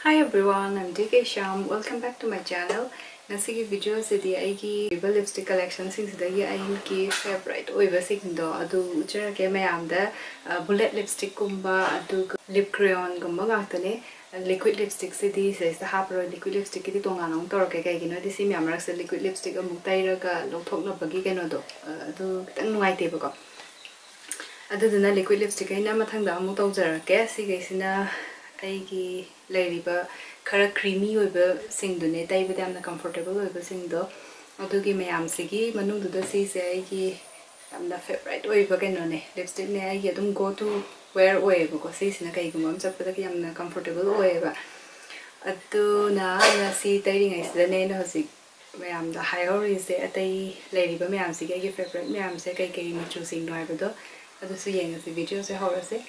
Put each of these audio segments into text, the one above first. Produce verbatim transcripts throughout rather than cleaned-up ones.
Hi everyone, I'm D K Shyam. Welcome back to my channel. ꯉꯁꯤꯒꯤ video ꯑꯁꯤꯗꯤ ꯑꯩꯒꯤ ꯂꯩꯔꯤꯕ lipstick collection ꯁꯤꯡꯁꯤꯗꯒꯤ ꯑꯩꯒꯤ favourite ꯑꯣꯏꯕꯁꯤꯡꯗꯣ ꯑꯗꯨ ꯎꯠꯆꯔꯛꯀꯦ ꯃꯌꯥꯝꯗ꯫ ꯑ, bullet lipstick ꯀꯨꯝꯕ ꯑꯗꯨꯒ lip crayon ꯒꯨꯝꯕ ꯉꯥꯛꯇꯅꯦ꯫ Liquid lipstick ꯁꯤꯗꯤ ꯁꯤꯗꯩꯁꯤꯗ ꯍꯥꯞꯄꯔꯣꯏ꯫ Liquid lipstick ꯀꯤꯗꯤ ꯇꯣꯉꯥꯟꯅ ꯑꯃꯨꯛ ꯇꯧꯔꯛꯀꯦ꯫ ꯀꯩꯒꯤꯅꯣꯗꯤ ꯁꯤ ꯃꯌꯥꯝ ꯃꯔꯛꯁꯤꯗ liquid lipstick ꯑꯃꯨꯛ ꯇꯩꯔꯒ ꯂꯧꯊꯣꯛꯅꯕꯒꯤ ꯀꯩꯅꯣꯗꯣ, ꯑ, ꯑꯗꯨ ꯈꯤꯇꯪ ꯅꯨꯡꯉꯥꯏꯇꯦꯕꯀꯣ꯫ ꯑꯗꯨꯗꯨꯅ liquid lipstick ꯑꯩꯅ ꯃꯊꯪꯗ ꯑꯃꯨꯛ ꯇꯧꯖꯔꯛꯀꯦ꯫ ꯁꯤꯈꯩꯁꯤꯅ ꯑꯩꯒꯤ ꯂꯩꯔꯤꯕ ꯈꯔ creamy ꯑꯣꯏꯕꯁꯤꯡꯗꯨꯅꯦ, ꯇꯩꯕꯗ ꯌꯥꯝꯅ comfortable ꯑꯣꯏꯕꯁꯤꯡꯗꯣ꯫ ꯑꯗꯨꯒꯤ ꯃꯌꯥꯝꯁꯤꯒꯤ ꯃꯅꯨꯡꯗꯨꯗ ꯁꯤꯁꯦ ꯑꯩꯒꯤ ꯌꯥꯝꯅ favourite ꯑꯣꯏꯕ ꯀꯩꯅꯣꯅꯦ, lipstick ꯅꯦ꯫ ꯑꯩꯒꯤ ꯑꯗꯨꯝ go to wear ꯑꯣꯏꯌꯦꯕꯀꯣ꯫ ꯁꯤꯁꯤꯅ ꯀꯩꯒꯨꯝꯕ ꯑꯃ ꯆꯠꯄꯗ ꯌꯥꯝꯅ comfortable ꯑꯣꯏꯌꯦꯕ꯫ ꯑꯗꯨꯅ ꯑꯩꯅ ꯁꯤ ꯇꯩꯔꯤꯉꯩꯁꯤꯗꯅꯦ ꯑꯩꯅ ꯍꯧꯖꯤꯛ ꯃꯌꯥꯝꯗ ꯍꯥꯏꯍꯧꯔꯤꯁꯦ, ꯑꯇꯩ ꯂꯩꯔꯤꯕ ꯃꯌꯥꯝꯁꯤꯒꯤ ꯑꯩꯒꯤ favourite ꯃꯌꯥꯝꯁꯦ ꯀꯩꯀꯩ ꯃꯆꯨꯁꯤꯡꯅꯣ ꯍꯥꯏꯕꯗꯣ꯫ ꯑꯗꯨꯁꯨ ꯌꯦꯡꯉꯁꯤ꯫ Video ꯁꯦ ꯍꯧꯔꯁꯦ꯫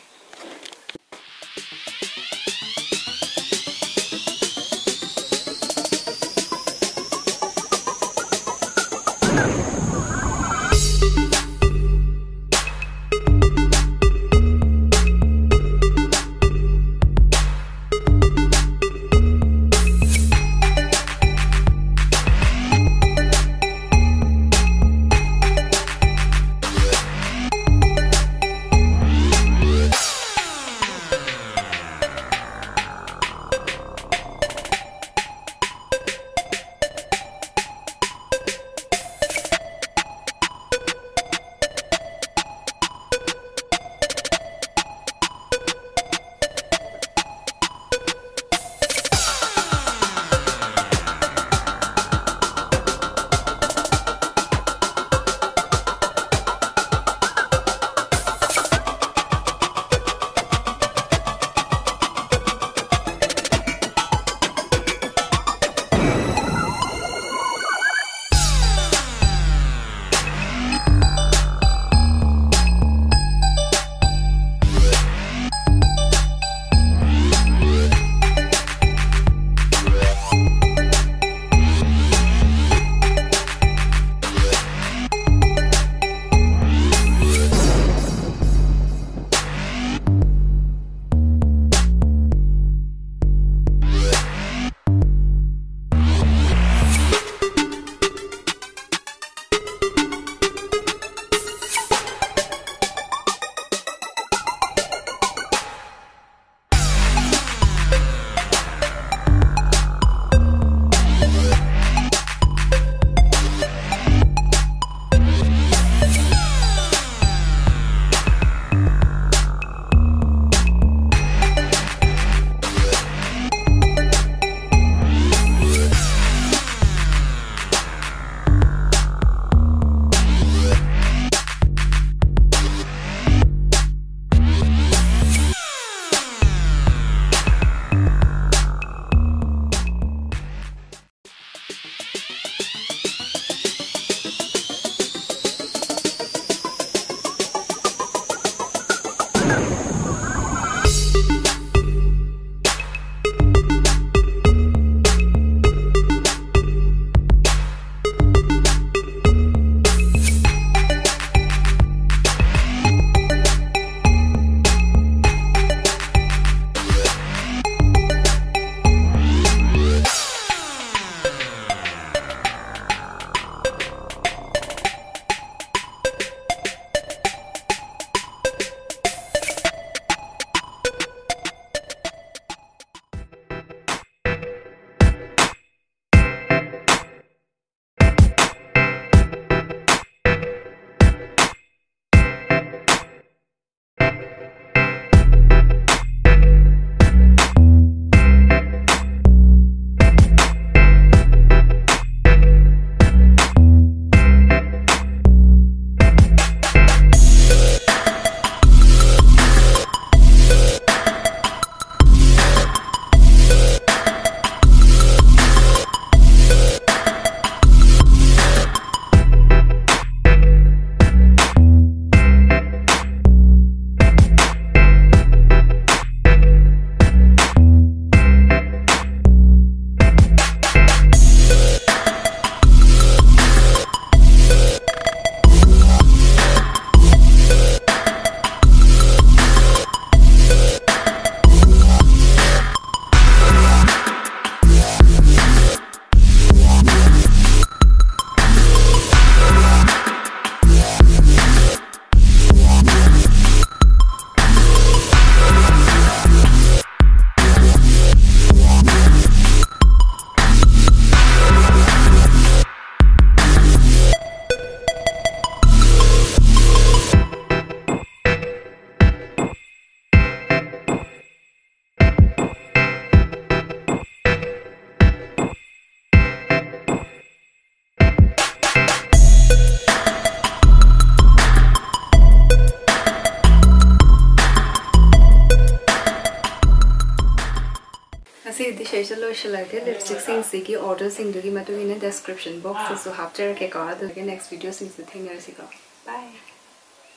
ꯁꯤꯁꯨ ꯂꯣꯏꯁꯤꯜꯂꯒꯦ꯫ ꯂꯤꯞꯁꯇꯤꯛꯁꯤꯡꯁꯤꯒꯤ ꯑꯣꯔꯗꯔꯁꯤꯡꯗꯨꯒꯤ ꯃꯇꯨꯡ ꯏꯟꯅ ꯗꯦꯁꯀ꯭ꯔꯤꯞꯁꯟ ꯕꯣꯛꯁꯇꯁꯨ ꯍꯥꯞꯆꯔꯛꯀꯦꯀꯣ꯫ ꯑꯗꯨꯒ ꯅꯦꯛꯁ ꯚꯤꯗꯤꯑꯣꯁꯤꯡꯁꯤꯗ ꯊꯦꯡꯅꯔꯁꯤꯀꯣ꯫ ꯕꯥꯏ꯫